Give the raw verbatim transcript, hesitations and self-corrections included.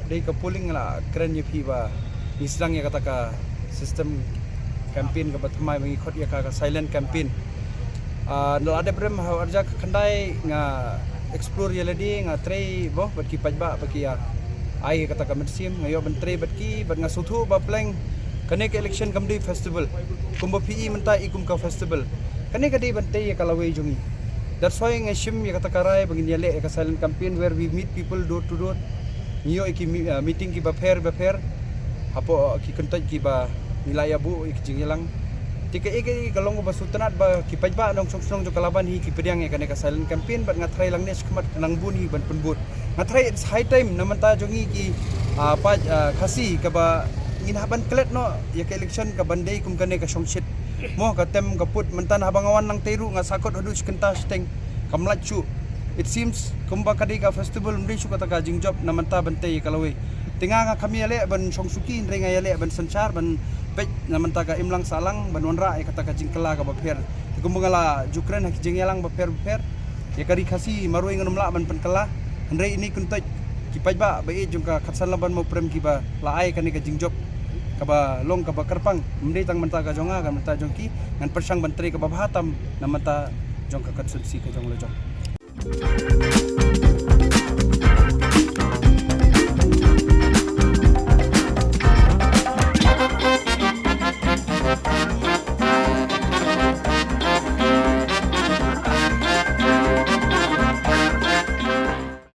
Dei ka polling la kren ïa phi ba ngi sdang ïa kata ka system campaign kaba thymmai ba ngi khot ïa ka, ka silent campaign. Ah, na la dep rem ha arja ka khyndai nga explore ïa lade, nga trei bha bad ki paidbah ba ki ïa ai kata ka mynsiem, nga ïoh ban trei bad ki, bad nga sngewthuh ba pleng kane ka election kam dei festival. Kumba phi i mynta i kum ka festival. Kane ka dei ban tei ïa ka lawei jong ngi. That's why nga shim ïa kata ka rai ba ngin ïa leh ïa ka silent campaign where we meet people door to door. Ngi ïoh ïa ki mi-, ah, meeting kiba pher ba pher. Hapoh ki kyntoit kiba ngi la ïa buh ïa ki jingïalang. Te ka, ïa ka, ïa ka long ba sngewtynnat ba ki paidbah nongshong shnong jong ka Laban hi ki pdiang ïa kane ka silent campaign bad nga tharai lang ne shakhmat ka nang bun hi ban pynbud. Nga tharai it's high time na mynta jong ngi ki, ah, paid, ah, Khasi kaba ngin hap ban klet noh ïa ka election kaban dei kum kane ka shongshit. Mo ka tem ka put mynta haba nga wan nangtei ruh nga sahkut haduh shi kynta shiteng. Kam lait shuh. It seems kumba ka dei ka festival ym dei shuh kata ka jingjop na mynta ban tei ïa ka lawei. Te nga nga kham ïaleh ban shong shuki hynrei nga ïaleh ban synshar ban peit na mynta ka imlang sahlang ban wanrah ïa kata ka jingkylla kaba pher. Te kumba nga la ju kren ha ki jingïalang bapher bapher. Ïa ka ri Khasi marwei ngan ym lah ban pynkylla. Hynrei ine i kyntoit ki paidbah ba ïeit jong ka Khatsan Laban Mawprem kiba la ai kane ka jingjop kaba long kaba kyrpang. Ym dei tang mynta ka jong nga, ka mynta jong ki, ngan pyrshang ban trei kaba bha tam na mynta jong ka constituency ka jong la jong.